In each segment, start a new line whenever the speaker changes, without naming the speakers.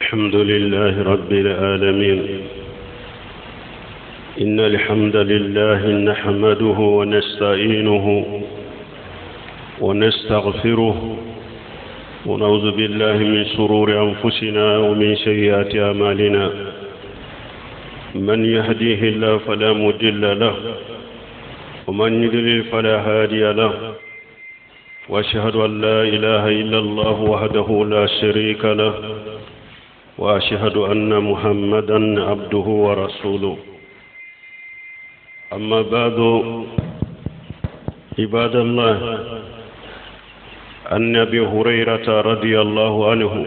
الحمد لله رب العالمين إن الحمد لله نحمده ونستعينه ونستغفره ونعوذ بالله من شرور أنفسنا ومن سيئات أعمالنا من يهديه الله فلا مضل له ومن يضلل فلا هادي له واشهد ان لا اله الا الله وحده لا شريك له واشهد ان محمدا عبده ورسوله اما بعد عباد الله عن ابي هريره رضي الله عنه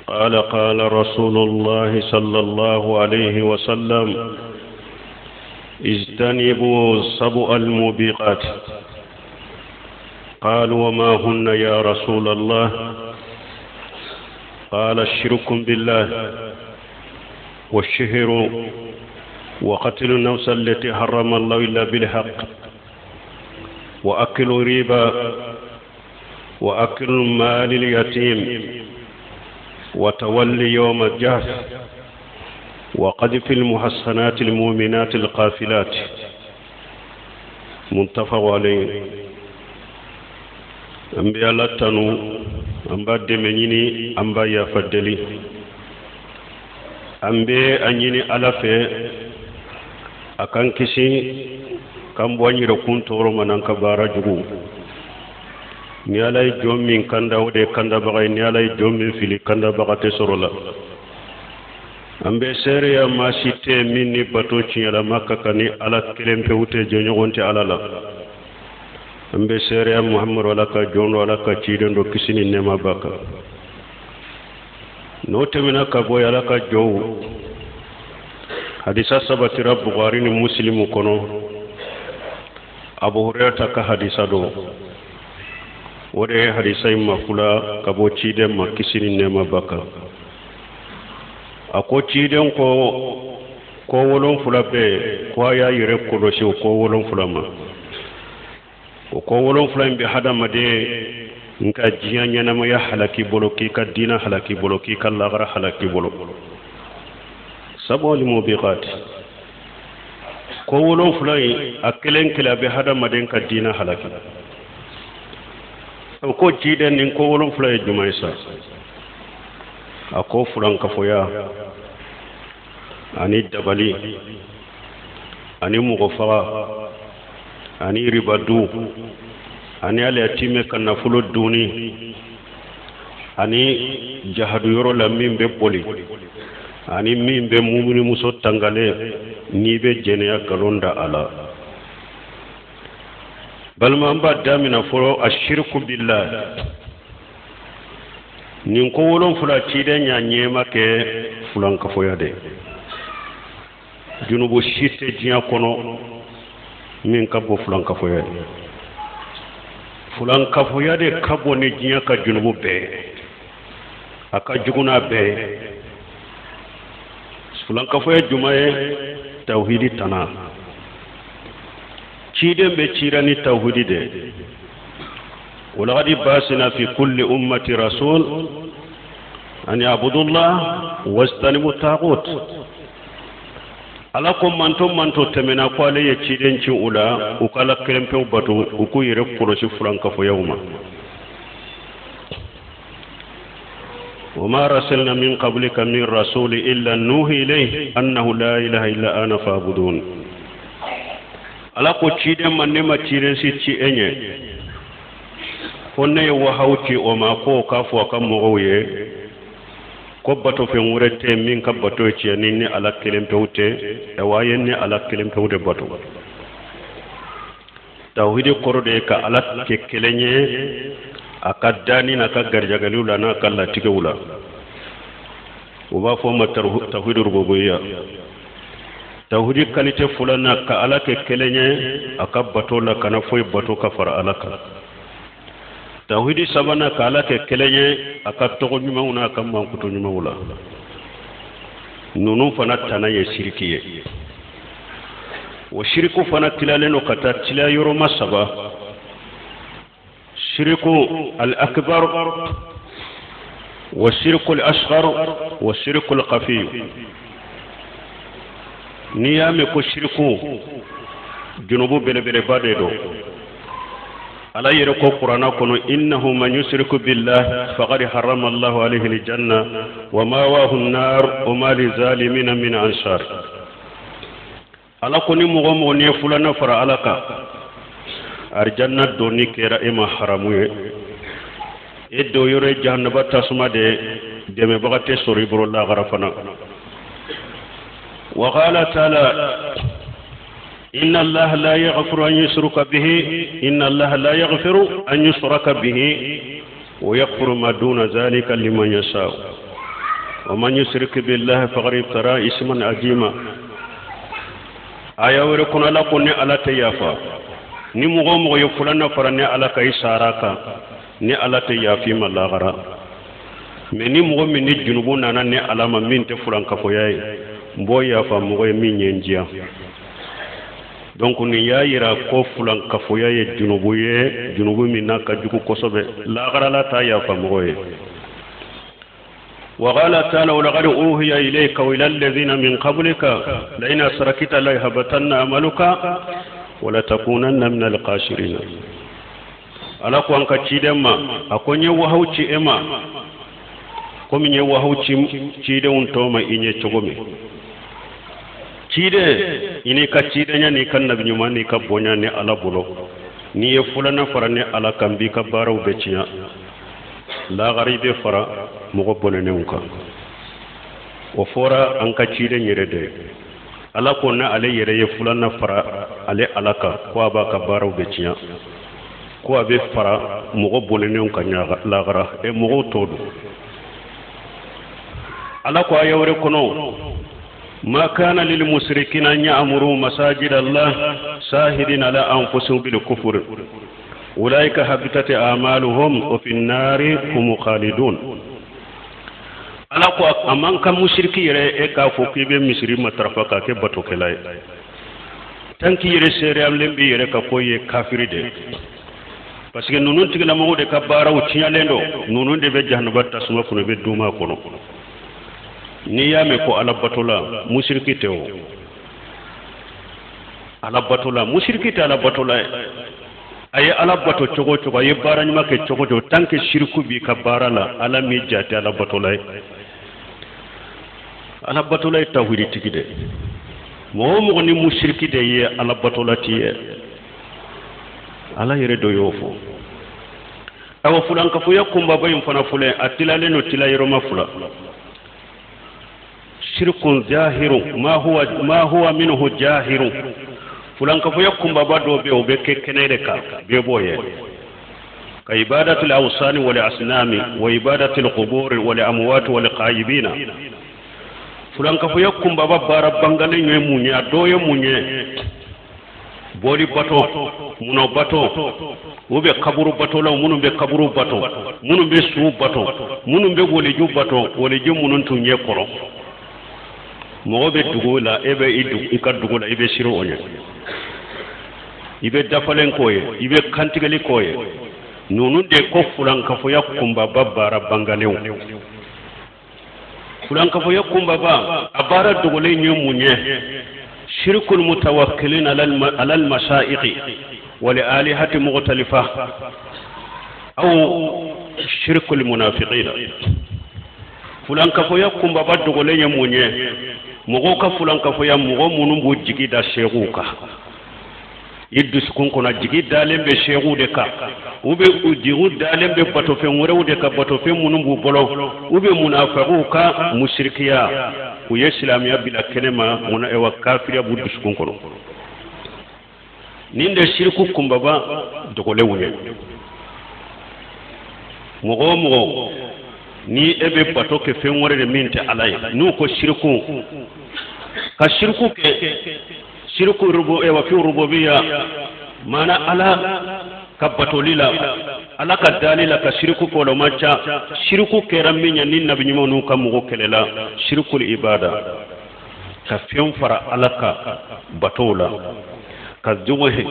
قال قال رسول الله صلى الله عليه وسلم اجتنبوا سبع الموبقات قالوا وما هن يا رسول الله قال الشرك بالله والشهر وقتل النفس التي حرم الله إلا بالحق وأكل ربا وأكل مال اليتيم وتولي يوم الجهف وقذف المحصنات المؤمنات القافلات متفق عليه an bɛ ala tanu an b'a dɛmɛ ɲini an b'a yafa deli an bɛ a ɲini ala fɛ a k'an kisi k'an bɔ an yɛrɛkun tɔɔrɔ ma n'an ka baara jugu ni ala ye jɔn min kanda o de ye kandabaga ye ni ala ye jɔn min fili kandabaga tɛ sɔrɔ la an bɛ seereya maa si tɛ min ni bato tiɲɛlama ka kan ni ala kelen pewu tɛ jɛɲɔgɔn tɛ ala la an bɛ seereya muhamadu ala ka jɔn don ala ka ciden don kisi ni nɛɛma b'a kan n'o tɛmɛna ka bɔ ala ka jɔnw hadisa sabatira bukari ni musilimu kɔnɔ abu hurairata ka hadisa don o de ye hadisa in makula ka bɔ ciden ma kisi ni nɛɛma b'a kan a ko ciden ko ko wolonfila bɛ yen ko a y'a yɛrɛ kɔlɔsi o ko wolonfila ma o ko wolonfila in bɛ hadamaden n ka diɲɛ ɲɛnamaya halaki bolo k'i ka diinɛ halaki bolo k'i ka lagara halaki bolo sab'ul mubiqat ko wolonfila in a kelen kelen a bɛ hadamaden ka diinɛ halaki o ko ciden nin ko wolonfila ye jumɛn ye sa a ko fulankafoya ani dabali ani mɔgɔ faga ani riba dun ani aliyatimɛ ka nafolo dunni ani jahadu yɔrɔ la min bɛ boli ani min bɛ mumunimuso tangalen n'i bɛ jɛnɛya nkalon da a la balima an b'a damina fɔlɔ ashiriku billah nin ko wolonfila ciden y'a ɲɛma kɛ fulankafoya de junubu si tɛ diɲɛ kɔnɔ min ka bon fulankafoya ye fulankafoya de ka bon ni diɲɛ ka junubu bɛɛ a ka jugu n'a bɛɛ ye fulankafoya jumɛn ye tawhidi tana ciden bɛɛ cira ni tawhidi de ye walakadi basina fi kulli ummati rasul an yabudullah wajtanibu tagut ala ko manto manto tɛmɛna ko ale ye ciden ci u la u ka ala kelen pewu bato u k'u yɛrɛ kɔlɔsi fulankafoyaw ma وما رسلنا من قبلك من رسول إلا نوحي إليه أنه لا إله إلا أنا فاعبدون ala ko ciden ma ne ma ciden si ci e ɲɛ fo ne ye wahaw ci o ma ko k'a fɔ a ka mɔgɔw ye ko batofɛn wɛrɛ tɛ min ka bato ye tiɲɛ ni ne ala kelen pewu tɛ awa a ye ne ala kelen pewu de bato tawhidi kɔrɔ de ye ka ala kɛ kelen ye a ka danni n'a ka garijɛgɛliw la n'a ka latigɛw la u b'a fɔ o ma tawhidi rububiya tawhidi kalite filanan ka ala kɛ kelen ye a ka bato la kana foyi bato ka fara ala kan tawhidi sabanan ka ala kɛ kelen ye a ka tɔgɔ ɲumanw n'a ka mankutu ɲumanw la ninnu fana tana ye siriki ye o siriku fana tilalen don ka taa tila yɔrɔma saba siriku al-akbar Wa shirkul asghar wa shirkul khafi. N'i y'a mɛn ko shiriku, junubu belebeleba de don. Ala yɛrɛ ko kuranna kɔnɔ: innahu man yushriku billah faqad harrama Allahu alayhi aljanna wa mawahu an-nar wa ma lizalimina min ansar. Ala ko ni mɔgɔ mɔgɔ n'i ye filanan fara Ala kan, arijanna donni kɛra e ma haramu ye, e don yɔrɔ ye jahanaba tasuma de ye, dɛmɛbaga tɛ sɔrɔ i bolo lahara fana. Wa qala taala: inna allaha la yaghfiru an yushraka bihi, inna allaha la yaghfiru an yushraka bihi wa yaghfiru ma duna zalika liman yasha wa man yushrik billahi faqad iftara isman azima. Aya wɛrɛ kɔnɔ, Ala ko ne Ala tɛ yafa ni mɔgɔ o mɔgɔ ye filanan fara ne Ala kan i sara kan, ne Ala tɛ yafa i ma lahara. Mɛ ni mɔgɔ min ni junubu nana ne Ala ma min tɛ furankafoya ye, n b'o yafa mɔgɔ ye min ye n diya. Donc nin y'a yira ko fulankafoya ye junubu ye, junubu min n'a ka jugu kosɛbɛ, lahara Ala t'a yafa mɔgɔ ye. وقال تعالى: ولقد أوحي إليك وإلى الذين من قبلك لئن أشركت ليحبطن عملك ولتكونن من الخاسرين. Ala ko an ka ciden ma, a ko n ye wahaw ci e ma komi n ye wahaw ci cidenw tɔw ma i ɲɛ cogo min. Ciden, i n'i ka cidenya n'i ka nabiɲuman n'i ka bonya ni Ala bolo, n'i ye filanan fara ni Ala kan, b'i ka baaraw bɛɛ tiɲɛ, lagara i bɛ fara mɔgɔ bɔnɛnenw kan. O fɔra an ka ciden yɛrɛ de. Ala ko na ale yɛrɛ ye filanan fara ale Ala kan, ko a b'a ka baaraw bɛɛ tiɲɛ, ko a bɛ fara mɔgɔ bɔnɛnenw kan lagara. E mɔgɔw tɔ don. Ala ko aya wɛrɛ kɔnɔ: ما كان للمشركين أن يعمروا مساجد الله شاهدين على أنفسهم بالكفر أولئك حبطت أعمالهم وفي النار هم خالدون. Ala ko a man kan musiriki yɛrɛ e k'a fɔ k'i bɛ misiri matarafa k'a kɛ batokɛla ye, tant qu'i yɛrɛ seereyalen b'i yɛrɛ ka ko ye kafiri de, parce que ninnu tigilamɔgɔw de ka baaraw tiɲɛlen don, ninnu de bɛ jahanaba tasuma kɔnɔ, i bɛ duuma kɔnɔ. N'i y'a mɛn ko Ala batola, musiriki tɛ. O Ala batola, musiriki tɛ Ala batola ye. A ye Ala bato cogo o cogo, a ye baara ɲuman kɛ cogo o cogo, tant que siriku b'i ka baara la, Ala m'i jate Ala batola ye. Ala batola ye tawhidi tigi de. Mɔgɔ o mɔgɔ ni musiriki de ye, Ala batola t'i ye. Ala yɛrɛ dɔ y'o fɔ. Awa, fulankafoya kunbaba in fana filɛ, a tilalen don tila yɔrɔma fila: shirkun zahiru ma huwa ma huwa minhu jahiru. Fulankafoya kunbaba dɔ bɛ, o bɛ kɛ kɛnɛ de kan, bɛɛ b'o ye, ka ibadatul awsani wal asnami wa ibadatul quburi wal amwat wal ghaibina. Fulankafoya kunbaba baara bangalen ye mun ye? A dɔ ye mun ye? Boli bato, munɔ bato, u bɛ kaburu batolaw, minnu bɛ kaburu bato, minnu bɛ suw bato, minnu bɛ woliju bato, woliju minnu tun ye kɔrɔ. Mɔgɔ bɛ dugu la, e bɛ i ka dugu la, i bɛ siran o ɲɛ, i bɛ dafalen k'o ye, i bɛ kantigɛli k'o ye. Ninnu de ko fulankafoya kunbaba baara bangalenw. Fulankafoya kunbaba a baara dogolen ye mun ye? Shirkul mutawakkilin ala al mashaikhi wa li alihati mukhtalifa aw shirkul munafiqin. Fulankafoya kunbaba dogolen ye mun ye? Mɔgɔw ka fulankafoya, mɔgɔ minnu b'u jigi da seekuw kan, i dusukun kɔnɔ jigi dalen bɛ seekuw de kan, u bɛ u jigiw dalen bɛ batofɛn wɛrɛw de kan, batofɛn minnu b'u bolo, u bɛ munafagiw ka musirikiya, u ye silamɛya bila kɛnɛ ma, munna wa kafiriya b'u dusukun kɔnɔ. Nin de siriku kunbaba dogolenw ye. Mɔgɔ o mɔgɔ ni e bɛ bato kɛ fɛn wɛrɛ de min tɛ Ala ye, n'u ko siriku, ka siriku kɛ siriku rubu wa fi rububiya, maana Ala ka batoli la, Ala ka dali la, ka siriku k'o la, o man ca. Siriku kɛra min ye ni nabi ɲumanw n'u ka mɔgɔ kɛlɛla, sirikul ibada, ka fɛn fara Ala ka batow la, ka zubuhi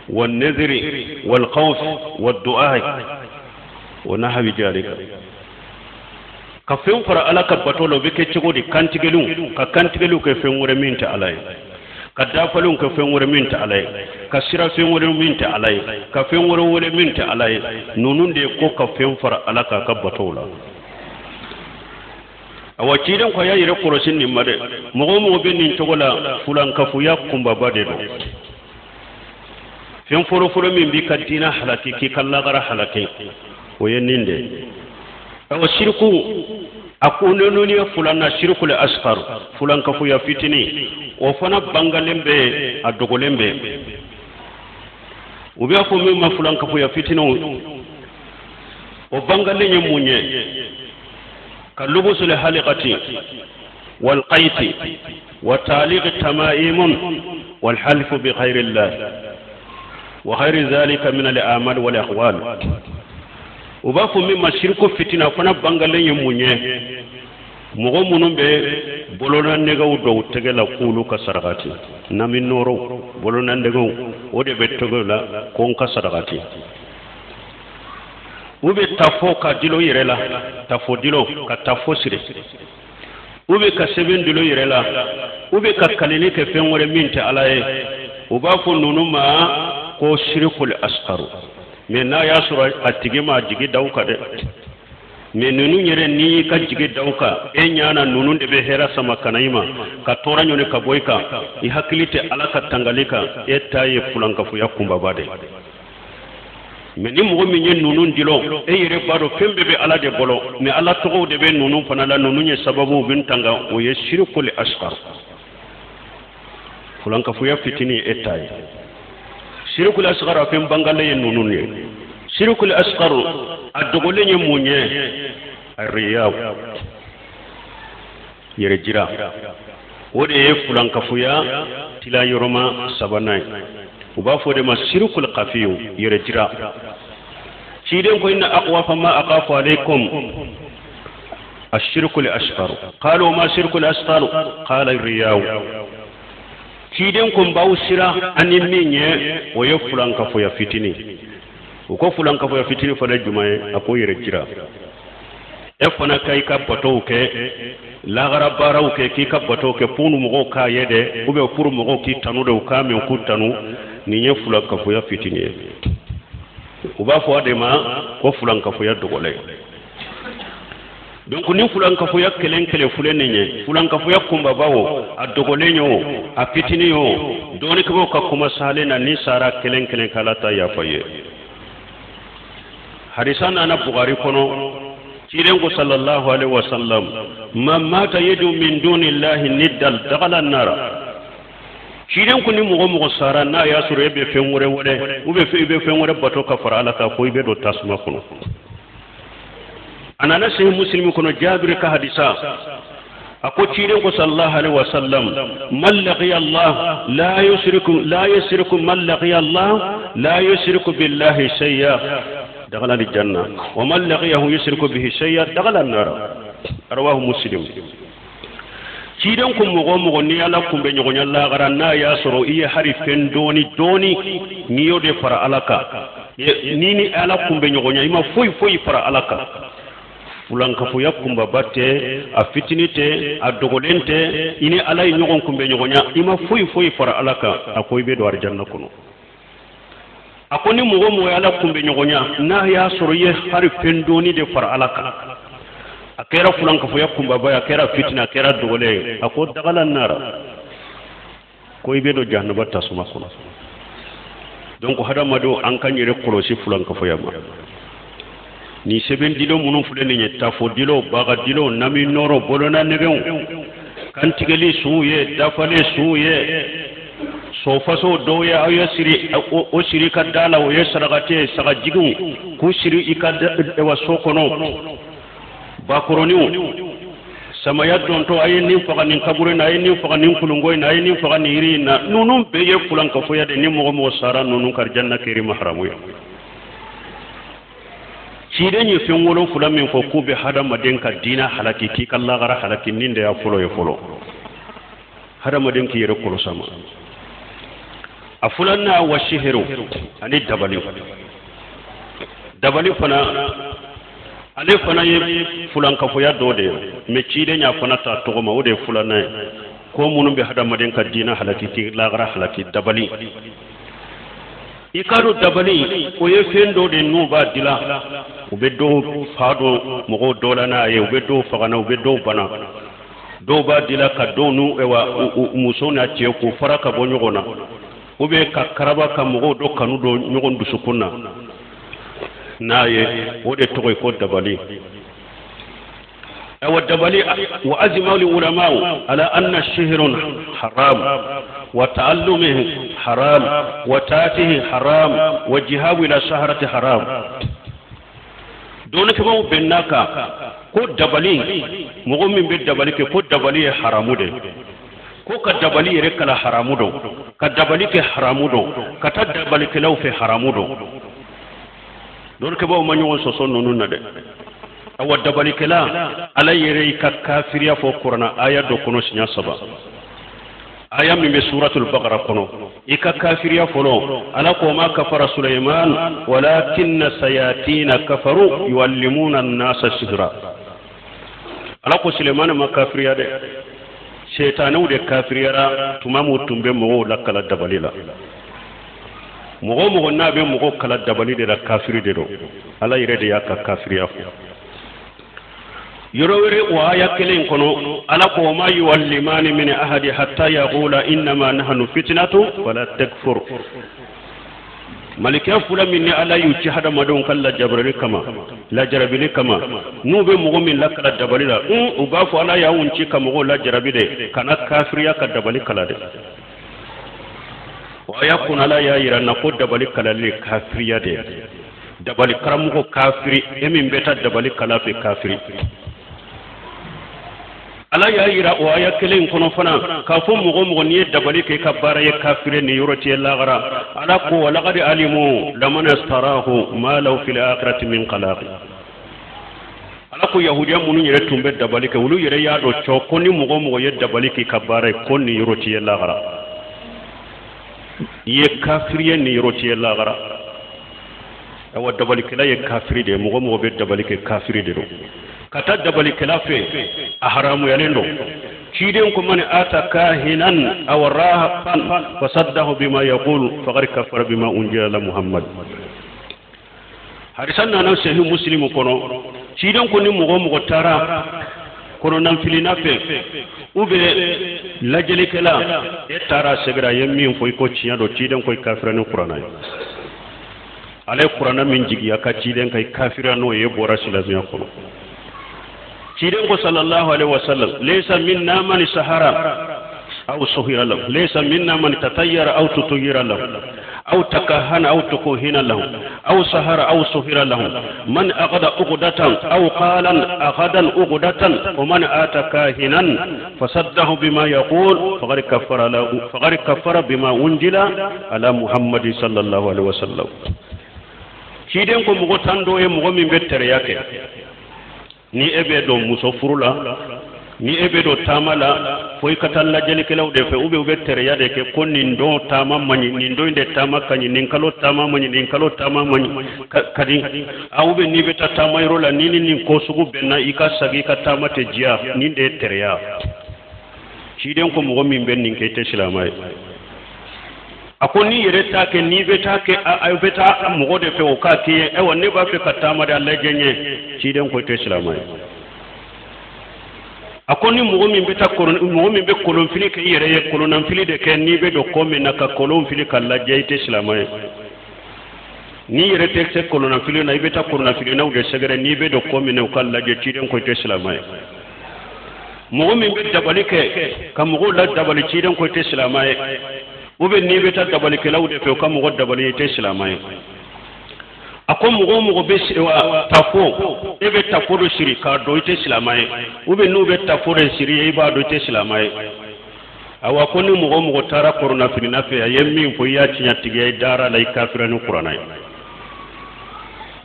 wa neziri wal khawf wa du'a wa nahwi jalika. Ka fɛn fara Ala ka bato la, o bɛ kɛ cogo di? Kantigɛliw, ka kantigɛliw kɛ fɛn wɛrɛ min tɛ Ala ye, ka dafaliw kɛ fɛn wɛrɛ min tɛ Ala ye, ka siran fɛn wɛrɛ min tɛ Ala ye, ka fɛn wɛrɛ wele min tɛ Ala ye. Ninnu de ye ko ka fɛn fara Ala kan ka batow la. Awa, ciden ko a y'a yɛrɛ kɔlɔsi nin ma dɛ. Mɔgɔ o mɔgɔ bɛ nin cogo la, fulankafoya kunbaba de don. Fɛn fɔlɔfɔlɔ min b'i ka diinɛ halaki, k'i ka lagara halaki, o ye nin de ye. Awa, siriku, a ko ninnu ye fulanna, sirikul asgar, fulankafoya fitinin, o fana bangalen bɛ, a dogolen bɛ. U b'a fɔ min ma fulankafoya fitininw, o bangalen ye mun ye? Ka lubusul halikati walqaiti wa taaliqi tamaimun walhalfu bi ghayrillah wa ghayri zalika min al-a'mal wal aqwal. U b'a fɔ min ma siriku fitina fana bangalen ye mun ye? Mɔgɔ minnu bɛ bolola nɛgɛw dɔw tɛgɛ la k'olu ka sarakati, nami nɔɔrɔw, bolola nɛgɛw, o de bɛ tɛgɛ la ko n ka sarakati. U bɛ tafo ka dulon yɛrɛ la, tafo dulon, ka tafo siri, u bɛ ka sɛbɛn dulon yɛrɛ la, u bɛ ka kalili kɛ fɛn wɛrɛ min tɛ Ala ye. U b'a fɔ ninnu ma ko sirikul asgaru. Mais n'a y'a sɔrɔ a tigi ma jigi da u kan dɛ. Mais ninnu yɛrɛ, n'i y'i ka jigi da u kan, e ɲa na ninnu de bɛ hɛrɛ sama ka na i ma, ka tɔɔrɔ ɲɔni ka bɔ i kan, i hakili tɛ Ala ka tangali kan, e ta ye fulankafoya kunbaba de. Mais ni mɔgɔ min ye ninnu dulon, e yɛrɛ b'a dɔn fɛn bɛɛ bɛ Ala de bolo, mais Ala tɔgɔw de bɛ ninnu fana la, ninnu ye sababu bɛ tanga, o ye sirikul asgar, fulankafoya fitinin e ta ye. Sirikul asgar, a fɛn bangalen ye ninnu ye. Sirikul asgar, a dogolen ye mun ye? Ariyaw, yɛrɛ jira, o de ye fulankafoya tila yɔrɔma sabanan ye. U b'a fɔ de ma sirikul kafiyu, yɛrɛ jira. Ciden ko inna akhwafa ma akhafu alaykum ashirku al-asghar. Qalu ma shirku al-asghar? Qala riyaw. Ciden ko n b'aw siran ani min ye, o ye fulankafoya fitinin. U ko fulankafoya fitinin fana jumɛn ye? A ko yɛrɛ jira. E fana ka i ka batow kɛ, lagara baaraw kɛ, k'i ka batow kɛ pour mɔgɔw k'a ye dɛ, ou bien pour mɔgɔw k'i tanu dɛ, u k'a mɛn k'u tanu, nin ye fulankafoya fitinin ye. U b'a fɔ a de ma ko fulankafoya dogolen. Donc ni fulankafoya kelen kelen filɛ nin ye, fulankafoya kunbaba o, a dogolen ye o, a fitinin ye o, dɔɔnikɛbaw ka kuma salen na, ni sara kelen kelen, k'Ala ta yafa ye. Hadisa nana Bugari kɔnɔ, ciden ko sallallahu alaihi wasallam: man mata yadu min dunillahi niddal dakhala nara. Ciden ko ni mɔgɔ mɔgɔ sara, n'a y'a sɔrɔ e bɛ fɛn wɛrɛ wele, ou bien i bɛ fɛn wɛrɛ bato ka fara Ala kan, ko i bɛ don tasuma kɔnɔ. A nana sahih Muslim kɔnɔ, Jabiri ka hadisa, a ko ciden ko sallallahu alaihi wasallam: man laqiya Allah la yushriku la yushriku man laqiya Allah la yushriku billahi shay'a dakhala aljanna, wa man laqiyahu yushriku bihi shay'a dakhala an-nar. Rawahu Muslim. Ciden ko mɔgɔ o mɔgɔ n'i Ala kunbɛ ɲɔgɔnya lagara, n'a y'a sɔrɔ i ye hari fɛn dɔɔni dɔɔni, n'i y'o de fara Ala kan, ni ni Ala kunbɛ ɲɔgɔnya, i ma foyi foyi fara Ala kan, fulankafoya kunbaba tɛ, a fitini tɛ, a dogolen tɛ, i ni Ala ye ɲɔgɔn kunbɛ ɲɔgɔnya, i ma foyi foyi fara Ala kan, a ko i bɛ don arijanna kɔnɔ. A ko ni mɔgɔ mɔgɔ ye Ala kunbɛ ɲɔgɔnya, n'a y'a sɔrɔ i ye hari fɛn dɔɔni de fara Ala kan, a kɛra fulankafoya kunbaba ye, a kɛra fitini, a kɛra dogolen ye, a ko dagala nara, ko i bɛ don jahanaba tasuma kɔnɔ. Donc hadamadenw, an k'an yɛrɛ kɔlɔsi fulankafoya ma. Nin sɛbɛn dilo minnu filɛ nin ye, tafo dilo, baga dilo, nami nɔrɔ, bolona nɛgɛw, kantigɛli suw ye, dafalen suw ye, sofaso dɔw ye, aw ye siri o siri ka da la, o ye sarakati ye, sagajigiw k'u siri i ka wa so kɔnɔ, bakɔrɔniw, samaya dontɔ a ye nin faga nin kaburu in na, a ye nin faga nin kulunko in na, a ye nin faga nin yiri in na, ninnu bɛɛ ye fulankafoya de. Ni mɔgɔ mɔgɔ sara ninnu kan, janna kɛr'i ma haramu ye. Ciden ye fɛn wolonfila min fɔ k'u bɛ hadamaden ka diinɛ halaki, k'i ka lagara halaki, nin de y'a fɔlɔ ye fɔlɔ. Hadamaden k'i yɛrɛ kɔlɔsi a ma. A filanan, wa sihiru, ani dabali. Dabali fana Ale fana ye fulankafoya dɔ de ye, mais ciden y'a fana ta tɔgɔ ma, o de ye filanan ye. Ko minnu bɛ hadamaden ka diinɛ halaki k'i lagara halaki, dabali. I k'a dɔn dabali, o ye fɛn dɔ de n'u b'a dilan, u bɛ dɔw fa don mɔgɔw dɔ la n'a ye, u bɛ dɔw faga n'a, u bɛ dɔw bana. Dɔw b'a dilan ka dɔw n'u muso n'a cɛ k'u fara ka bɔ ɲɔgɔn na, ou bien ka karaba ka mɔgɔw dɔ kanu don ɲɔgɔn dusukun na n'a ye. O de tɔgɔ ye ko dabali. Ayiwa, dabali, wa ajma al ulama ala anna sihrun haram wa ta'allumihi haram wa ta'atihi haram wa jihabu ila saharati haram. Dɔnnikɛbaaw bɛnna kan ko dabali, mɔgɔ min bɛ dabali kɛ, ko dabali ye haramu de, ko ka dabali yɛrɛ kala haramu don, ka dabali kɛ haramu don, ka taa dabalikɛlaw fɛ haramu don. Dɔnnikɛbaaw ma ɲɔgɔn sɔsɔ ninnu na dɛ. Awa, dabalikɛla, Ala yɛrɛ y'i ka kafiriya fɔ Kuranna aya dɔ kɔnɔ siɲɛ saba, aya min bɛ Suratul Bakara kɔnɔ. I ka kafiriya fɔlɔ, Ala ko: ma kafara Suleiman walakinna sayatina kafaru yuallimuna an-nasa sihra. Ala ko Suleiman ma kafiriya dɛ, setanɛw de kafiriyara tuma min tun bɛ mɔgɔw lakala dabali la. Mɔgɔ o mɔgɔ n'a bɛ mɔgɔw kala dabali de la, kafiri de don. Ala yɛrɛ de y'a ka kafiriya fɔ yɔrɔ wɛrɛ. O aya kelen in kɔnɔ, Ala ko: ma yuallimani min ahadi hatta yaqula innama nahnu fitnatu fala takfur. Malikɛ fula min ni Ala y'u ci hadamadenw ka lajabirali kama, lajarabili kama, n'u bɛ mɔgɔ min lakala dabali la, u b'a fɔ: Ala y'anw ci ka mɔgɔw lajarabi de, kana kafiriya ka dabali kala dɛ. O aya kɔnɔ, Ala y'a yira na ko dabali kalali ye kafiriya de ye. Dabali karamɔgɔ kafiri, e min bɛ taa dabali kala fɛ, kafiri. Ala y'a yira o aya kelen in kɔnɔ fana k'a fɔ mɔgɔ mɔgɔ n'i ye dabali kɛ i ka baara ye, kafiri, niyɔrɔ t'i ye lagara. Ala ko: walaqad alimu laman istarahu ma lahu fil akhirati min khalaqi. Ala ko yahudiya minnu yɛrɛ tun bɛ dabali kɛ, olu yɛrɛ y'a dɔn cɔ ko ni mɔgɔ mɔgɔ ye dabali k'i ka baara ye, ko niyɔrɔ t'i ye lagara, i ye kafiri ye, niyɔrɔ t'i ye lagara. Awa, dabalikɛla ye kafiri de ye. Mɔgɔ mɔgɔ bɛ dabali kɛ, kafiri de don. Ka taa dabalikɛla fɛ, a haramuyalen don. Ciden ko: man ata kahinan aw rahafan fasaddahu bima yaqulu faqad kafara bima unzila ala Muhammad. Hadisa nana Sahih Muslim kɔnɔ. Ciden ko ni mɔgɔ mɔgɔ taara kɔnɔnafilina fɛ ou bien lajɛlikɛla, e taara sɛgɛrɛ, a ye min fɔ, i ko tiɲɛ don, ciden ko i kafira ni Kuranna ye. Ala ye Kuranna min jigiya ka ciden kan, i kafira n'o ye, bɔra silamɛya kɔnɔ. Ciden ko sallallahu alaihi wasallam: laysa minna man sahara aw suhira lahu, laysa minna man tatayyara aw tutayyara lahu, aw takahana aw tukuhina lahu, aw sahara aw suhira lahu, man aqada uqdatan aw qala aqadan uqdatan, wa man ata kahinan fasaddahu bima yaqul faqad kafara lahu, faqad kafara bima unzila ala Muhammad sallallahu alaihi wasallam. Ciden ko mɔgɔ tan dɔ ye mɔgɔ min bɛ tɛrɛya kɛ. Ni e bɛ don muso furu la, ni e bɛ don taama la, fo i ka taa lajɛlikɛlaw de fɛ, ou bien u bɛ tɛrɛya de kɛ ko nin don taama man ɲi, nin don de taama ka ɲi, nin kalo taama man ɲi, nin kalo taama man ɲi ka di a, ou bien n'i bɛ taa taama yɔrɔ la, ni ni nin ko sugu bɛnna, i ka sagi, i ka taama tɛ diya. Nin de ye tɛrɛya. Ciden ko mɔgɔ min bɛ nin kɛ, i tɛ silamɛ ye. A ko n'i yɛrɛ t'a kɛ, n'i bɛ taa kɛ, a bɛ taa mɔgɔ de fɛ o k'a k'i ye. Ayiwa, ne b'a fɛ ka taama de, a lajɛ n ye. Ciden ko i tɛ silamɛ ye. A ko ni mɔgɔ min bɛ taa kolon, mɔgɔ min bɛ kolonfili kɛ i yɛrɛ ye, kolonnafili de kɛ, n'i bɛ don ko min na ka kolon fili ka lajɛ, i tɛ silamɛ ye. N'i yɛrɛ tɛ se kolonnafili na, i bɛ taa kolonnafilinaw de sɛgɛrɛ, n'i bɛ don ko min na u ka lajɛ. Ciden ko i tɛ silamɛ ye. Mɔgɔ min bɛ dabali kɛ ka mɔgɔw la dabali, ciden ko i tɛ silamɛ ye. Ou bien n'i bɛ taa dabalikɛlaw de fɛ u ka mɔgɔ dabali, i tɛ silamɛ ye. A ko mɔgɔ o mɔgɔ bɛ wa tafo, e bɛ tafo dɔ siri k'a dɔn, i tɛ silamɛ ye. Ou bien n'u bɛ tafo de siri, i b'a dɔn, i tɛ silamɛ ye. Awa, ko ni mɔgɔ o mɔgɔ taara kɔrɔnafilina fɛ, a ye min fɔ, i y'a tiɲɛtigiya, i dara la, i kafira ni Kuranna ye.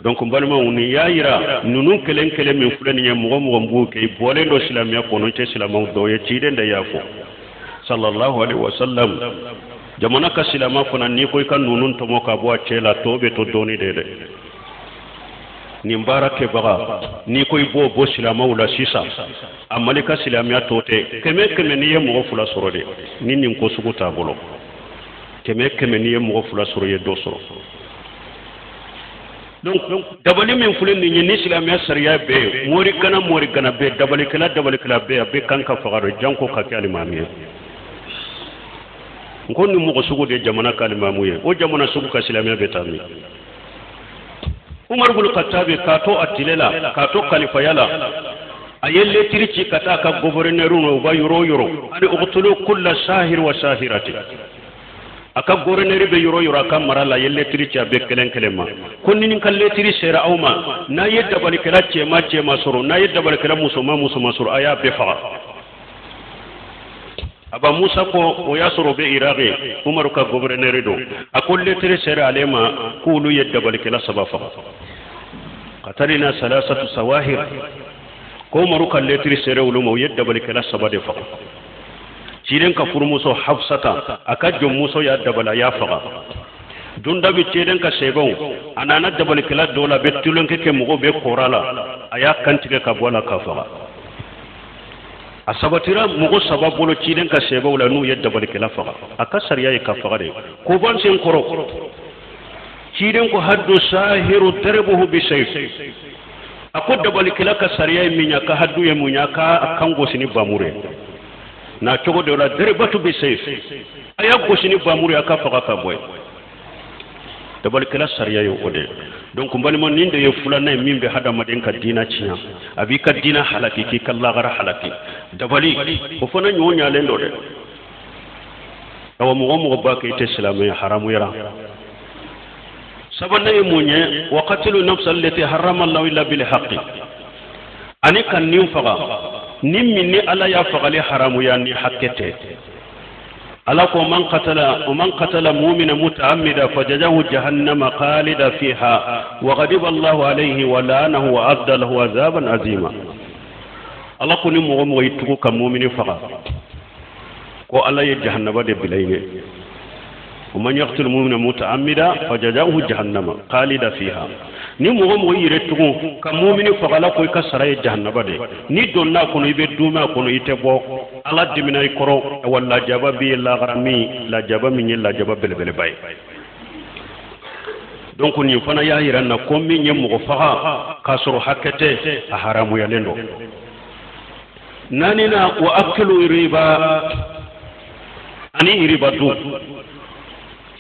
Donc n balimaw, nin y'a yira ninnu kelen kelen min filɛ nin ye, mɔgɔ mɔgɔ b'o kɛ, i bɔlen don silamɛya kɔnɔ, i tɛ silamɛw dɔw ye. Ciden de y'a fɔ sallallahu alaihi wa sallam. Jamana ka silama fana, n'i ko i ka ninnu tɔmɔ ka bɔ a cɛ la, tɔ bɛ to dɔɔni de dɛ. Nin baara kɛbaga, n'i ko i b'o bɔ silamɛw la sisan, a mali ka silamɛya tɔ tɛ. Kɛmɛ kɛmɛ, n'i ye mɔgɔ fila sɔrɔ de ni nin ko sugu t'a bolo, kɛmɛ kɛmɛ, n'i ye mɔgɔ fila sɔrɔ, i ye dɔ sɔrɔ. Donc dabali min filɛ nin ye, ni silamɛya sariya bɛɛ ye, mori gana mori gana bɛɛ, dabalikɛla dabalikɛla bɛɛ, a bɛɛ kan ka faga dɔ, janko ka kɛ alimami ye. N ko ni mɔgɔ sugu de ye jamana ka alimamu ye, o jamana sugu ka silamɛya bɛ taa min? Umaru bulu Katabi, k'a to a tile la, k'a to kalifaya la, a ye letiri ci ka taa a ka gɔfɛrɛnɛriw ma u ka yɔrɔ o yɔrɔ, ani uqtulu kulla sahir wa sahirati. A ka gɔfɛrɛnɛri bɛ yɔrɔ o yɔrɔ a ka mara la, a ye letiri ci a bɛɛ kelen kelen ma ko ni n ka letiri sera aw ma, n'a ye dabalikɛla cɛman cɛman sɔrɔ, n'a ye dabalikɛla musoman musoman sɔrɔ, a y'a bɛɛ faga. Aba Musa ko o y'a sɔrɔ o bɛ Iraki, Umaru ka gɔfɛrɛnɛri don. A ko letiri sera ale ma k'olu ye dabalikɛla saba faga. Qatalina salasatu sawahir, ko Umaru ka letiri sera olu ma, u ye dabalikɛla saba de faga. Ciden ka furumuso Hafsata, a ka jɔnmuso y'a dabali, a y'a faga. Dunda bɛ ciden ka sɛbɛnw, a nana dabalikɛla dɔ la, a bɛ tulonkɛ kɛ, mɔgɔw bɛ kɔrɔ la, a y'a kantigɛ ka bɔ a la k'a faga. A sabatira mɔgɔ saba bolo ciden ka sɛbɛnw la n'u ye dabalikɛla faga. A ka sariya ye ka faga de. Ko ban sen kɔrɔ, ciden ko haddu sahiru darbuhu bi sayf. A ko dabalikɛla ka sariya ye min ye, a ka haddu ye mun ye? A ka kan gosi ni bamuru ye. Na cogo dɔ la, darbatu bi sayf, a y'a gosi ni bamuru ye, a ka faga ka bɔ yen. Dabalikɛla sariya ye o de ye. Donc n balima, nin de ye filanan ye min bɛ hadamaden ka diina tiɲɛ, a b'i ka diina halaki, k'i ka lagara halaki. Dabali o fana ɲɔ ɲalen don dɛ. Awa, mɔgɔ mɔgɔ b'a kɛ, i tɛ silamɛ ye, haramuyara. Sabanan ye mun ye? Wa qatilu nafsa allati harrama Allahu illa bil haqqi, ani ka nin faga ni min ni Ala y'a fagali haramuya ni hakɛ tɛ. Ala ko man qatala man qatala mu'mina muta'ammida fajazahu jahannama khalida fiha wa ghadiba Allahu alayhi wa la'anahu wa a'adda lahu azaban azima. Ala ko ni mɔgɔ mɔgɔ y'i tugu ka mumini faga, ko Ala ye jahannaba de bila i ɲɛ. Wa man yaqtul mu'mina muta'ammida fajazahu jahannama khalida fiha. Ni mɔgɔ mɔgɔ y'i yɛrɛ tugun ka mumini faga, Ala ko i ka sara ye jahannaba de. N'i donna a kɔnɔ, i bɛ duumɛ a kɔnɔ, i tɛ bɔ. Ala dimina i kɔrɔ wa lajaba b'i ye lagara, min lajaba min ye lajaba belebeleba ye. Donc nin fana y'a yira n na ko min ye mɔgɔ faga k'a sɔrɔ hakɛ tɛ, a haramuyalen don. Naaninan, wa akilu riba, ani riba dun.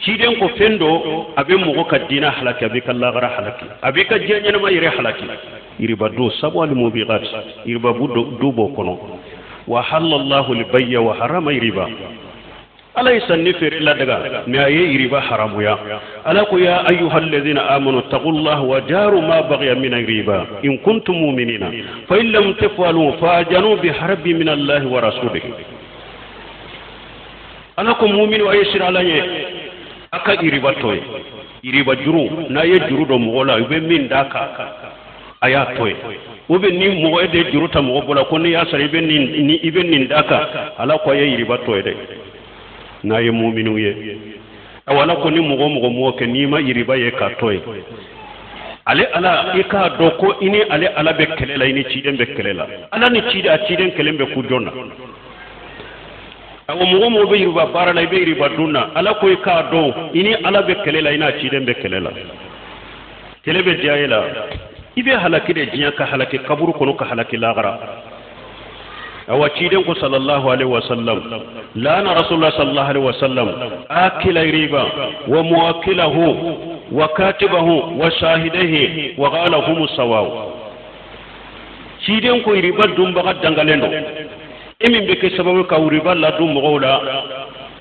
Ciden ko fɛn dɔ a bɛ mɔgɔ ka diinɛ halaki, a b'i ka lagara halaki, a b'i ka diɲɛ ɲɛnama yɛrɛ halaki. Riba dun, sabu al mubiqat, riba du b'o kɔnɔ. Wa halallahu al-bay'a wa harama riba. Ala ye sanni feere ladaga, mais a ye riba haramuya. Ala ko ya ayyuha alladhina amanu taqullaha wa dharu ma baghiya min riba in kuntum mu'minina, fa in lam taf'alu fa'zanu bi harbi min allahi wa rasulihi. Ala ko muminu, a ye siran Ala ɲɛ, a ka iriba to yen. Iriba juru, n'a ye juru don mɔgɔ la, i bɛ min d'a kan, a y'a to yen. Ou bien ni mɔgɔ e de ye juru ta mɔgɔ bolo ko n'i y'a sara, i bɛ nin d'a kan, Ala ko a ye iriba to yen dɛ, n'a ye muminu ye. Awa, Ala ko ni mɔgɔ mɔgɔ m'o kɛ, n'i ma iriba ye k'a to yen, ale Ala, i k'a dɔn ko i ni ale Ala bɛ kɛlɛ la, i ni ciden bɛ kɛlɛ la. Ala ni ciden, a ciden kelen bɛ ku jɔn na? Awa, mɔgɔ mɔgɔ bɛ yiriba baara la, i bɛ yiriba dun na, Ala ko i k'a dɔn i ni Ala bɛ kɛlɛ la, i n'a ciden bɛ kɛlɛ la. Kɛlɛ bɛ diya e la? I bɛ halaki de diɲɛ, ka halaki kaburu kɔnɔ, ka halaki lagara. Awa, ciden ko sallallahu alaihi wasallam, lana rasulullah sallallahu alaihi wasallam akila riba wa muwakilahu wa katibahu wa shahidaihi wa qala hum sawaw. Ciden ko riba dunbaga dangalen don. E min bɛ kɛ sababu ka riba ladon mɔgɔw la,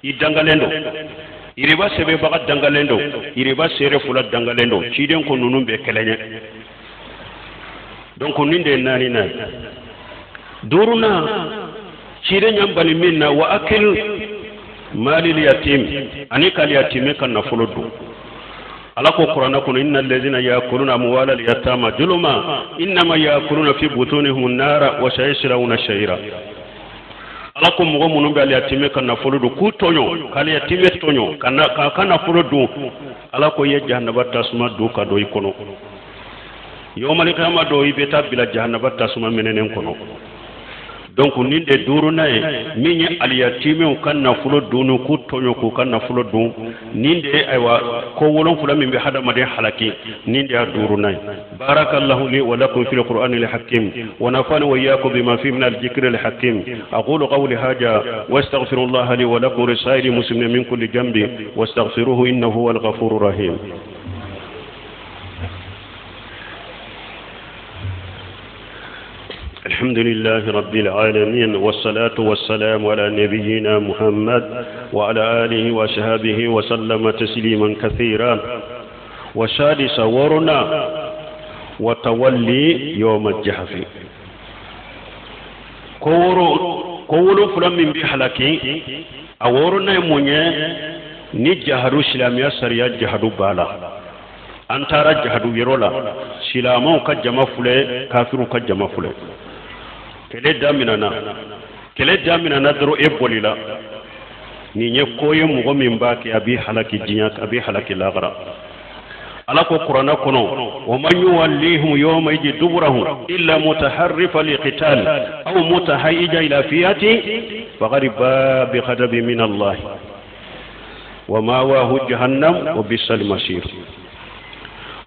i dangalen don. Riba sɛbɛnbaga dangalen don, riba seere fila dangalen don. Ciden ko ninnu bɛɛ kelen ye. Donc nin de ye naaninan ye. Duurunan, ciden y'an bali min na, wa akil malil yatim, ani k'al yatime ka nafolo dun. Ala ko kuranɛ kɔnɔ, inna allazina yakuluna amwala al-yatama zuluma innama yakuluna fi butunihim nara wa sayaslawna sa'ira. Ala ko mɔgɔ minnu bɛ aliyatime ka nafolo dun k'u tɔɲɔ, k'aliyatime tɔɲɔ ka na k'a ka nafolo dun, Ala ko i ye jahanaba tasuma dun ka don i kɔnɔ. Yawmal qiyama don, i bɛ taa bila jahanaba tasuma mɛnɛnen kɔnɔ. Donc nin de duurunan ye min ye aliyatimew ka nafolo dun, k'u tɔɲɔ k'u ka nafolo dun. Nin de ye ayiwa ko wolonfila min bɛ hadamaden halaki, nin de y'a duurunan ye. Barakallahu li wa lakum fil qur'anil hakim wa nafani wa iyyakum bima fi min al-dhikril hakim. Aqulu qawli hadha wa astaghfirullaha li wa lakum wa lisa'iril muslimin min kulli dhanbi wastaghfiruhu innahu huwal ghafurur rahim. الحمد لله رب العالمين، والصلاة والسلام على نبينا محمد وعلى آله وصحبه وسلم تسليما كثيرا. وسادس ورنا وتولي يوم الزحف. Ko ko wolonfila min bɛ halaki, a wɔɔrɔnan ye mun ye? Ni jahadu, silamɛya sariya jahadu b'a la, an taara jahadu yɔrɔ la, silamɛw ka jama filɛ, kafiriw ka jama filɛ, kɛlɛ daminɛna, kɛlɛ daminɛna dɔrɔn e bolila. Nin ye ko ye, mɔgɔ min b'a kɛ, a b'i halaki diɲɛ, a b'i halaki lagara. Ala ko kuranɛ kɔnɔ: wa man yuwallihim yawma idin duburahu illa mutaharrifa liqital aw mutahayyija ila fi'ati faqad ba'a bi ghadabin min Allah wa ma'wahu jahannam wa bisal masir.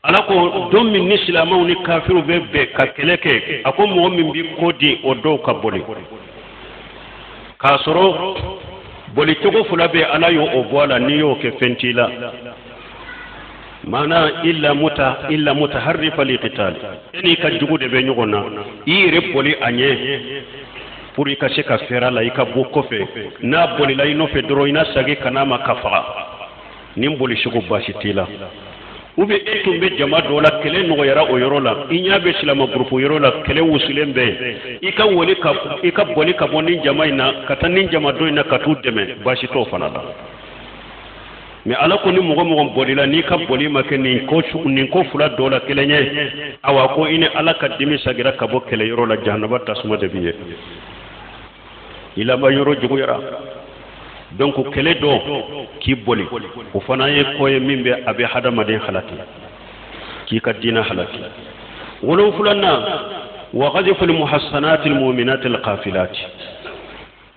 Ala ko don min ni silamɛw ni kafiriw bɛ bɛn ka kɛlɛ kɛ, a ko mɔgɔ min b'i kɔ di o dɔw ka boli, k'a sɔrɔ bolicogo fila bɛ, Ala y'o o bɔ a la. N'i y'o kɛ, fɛn t'i la. Maana illa mutaharrifa liqital, e n'i ka jugu de bɛ ɲɔgɔn na, i yɛrɛ boli a ɲɛ pour i ka se ka fɛrɛ a la, i ka bɔ kɔfɛ. N'a bolila i nɔfɛ dɔrɔn, i na sagi ka n'a ma ka faga. Nin boli sugu, baasi t'i la. Ou bien e tun bɛ jama dɔ la, kɛlɛ nɔgɔyara o yɔrɔ la, i ɲɛ bɛ silama gurupu yɔrɔ la, kɛlɛ wusulen bɛ yen, i ka boli ka bɔ nin jama in na ka taa nin jama dɔ in na ka t'u dɛmɛ, baasi t'o fana la. Mais Ala ko ni mɔgɔ mɔgɔ bolila, n'i ka boli ma kɛ nin ko fila dɔ la kelen ye, awa ko i ni Ala ka dimi sagira ka bɔ kɛlɛ yɔrɔ la, jahanaba tasuma de b'i ye, i laban yɔrɔ juguyara. Donc kɛlɛ dɔ k'i boli, o fana ye ko ye min bɛ a bɛ hadamaden halaki, k'i ka diinɛ halaki. Wolonfilanan: wa qadhfu almuhassanati almu'minati alghafilati.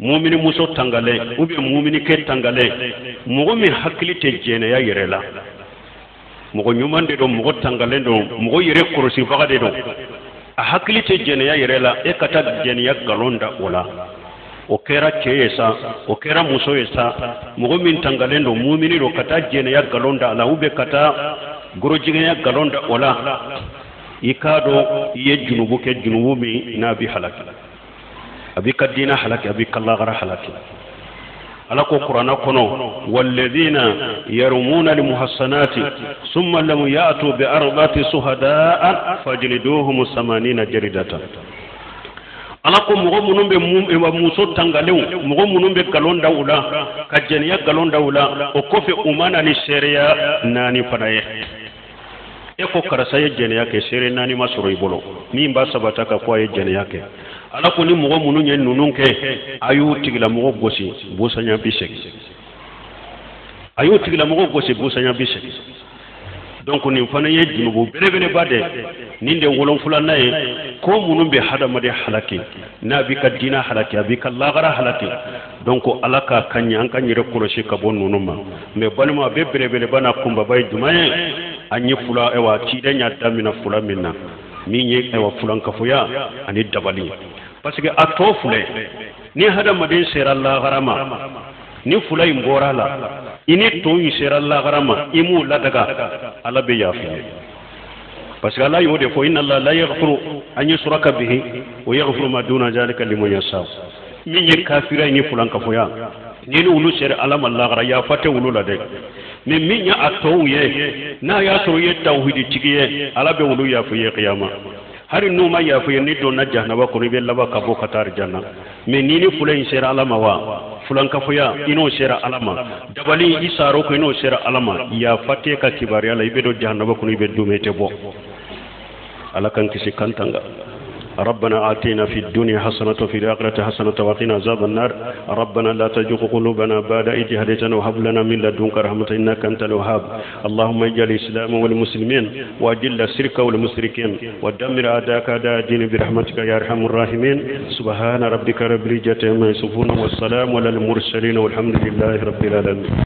Mumini muso tangalen ou bien muminikɛ tangalen, mɔgɔ min hakili tɛ jɛnɛya yɛrɛ la, mɔgɔ ɲuman de don, mɔgɔ tangalen don, mɔgɔ yɛrɛ kɔlɔsibaga de don, a hakili tɛ jɛnɛya yɛrɛ la, e ka taa jɛnɛya nkalon da o la. O kɛra cɛ ye sa, o kɛra muso ye sa, mɔgɔ min tangalen don, mumini don, ka taa jɛnɛya nkalon da a la ou bien ka taa gorojigɛnya nkalon da o la, i k'a dɔn i ye junubu kɛ, junubu min n'a bɛ halaki, a b'i ka diinɛ halaki, a b'i ka lagara halaki. Ala ko kuranɛ kɔnɔ: walladhina yarmuna almuhassanati summa lam ya'tu bi arba'ati shuhada'a fajliduhum samanina jaridatan. Ala ko mɔgɔ minnu bɛ muso tangalenw, mɔgɔ minnu bɛ nkalon da u la, ka jɛnɛya nkalon da u la, o kɔfɛ u ma na ni seereya naani fana ye. E ko karisa ye jɛnɛya kɛ, seere naani ma sɔrɔ i bolo min b'a sabata ka fɔ a ye jɛnɛya kɛ. Ala ko ni mɔgɔ minnu ye ninnu kɛ, a y'u tigilamɔgɔ gosi busanya 80, a y'u tigilamɔgɔ gosi busanya 80. Donc nin fana ye junubu belebeleba de. Nin de wolonfilanan ye, ko minnu bɛ hadamaden halaki, n'a b'i ka diinɛ halaki, a b'i ka lagara halaki. Donc Ala k'a ka ɲɛ, an ka yɛrɛ kɔlɔsi ka bɔ ninnu ma. Mais balima, a bɛ belebeleba n'a kunbaba ye jumɛn ye? An ye fula, ayiwa, ciden y'a daminɛ fula min na, min ye ayiwa fulankafoya ani dabali, parce que a tɔ filɛ, ni hadamaden sera lagara ma, ni fula in bɔra la, i ni tɔw in sera lagara ma, i m'u ladaga, Ala bɛ yafa ye, parce que Ala y'o de fɔ: inna Allah la yaghfiru an yushraka bihi wa yaghfiru ma duna zalika liman yasha. Min ye kafira ni fulankafoya, ni olu sera Ala ma lagara, yafa tɛ olu la dɛ. Mais min ye a tɔw ye, n'a y'a sɔrɔ i ye tawhidi tigi ye, Ala bɛ olu yafa ye kiyama. Hali n'u ma yafa ye, ni donna jahanaba kɔnɔ, i bɛ laban ka bɔ ka taa alijanna. Mais ni fula in sera Ala ma, wa fulankafoya, i n'o sera Ala ma, dabali, i saro ko i n'o sera Ala ma, yafa t'e ka kibaruya la, i bɛ don jahanaba kɔnɔ, i bɛ dumɛ, i tɛ bɔ. Ala k'an kisi kan tanga. ربنا آتنا في الدنيا حسنة وفي الآخرة حسنة وقنا عذاب النار. ربنا لا تزغ قلوبنا بعد إذ هديتنا وهب لنا من لدنك رحمة إنك أنت الوهاب. اللهم اجعل الإسلام والمسلمين وأذل الشرك والمشركين ودمر أعداءك أعداء الدين برحمتك يا أرحم الراحمين. سبحان ربك رب العزة عما يصفون والسلام على المرسلين والحمد لله رب العالمين.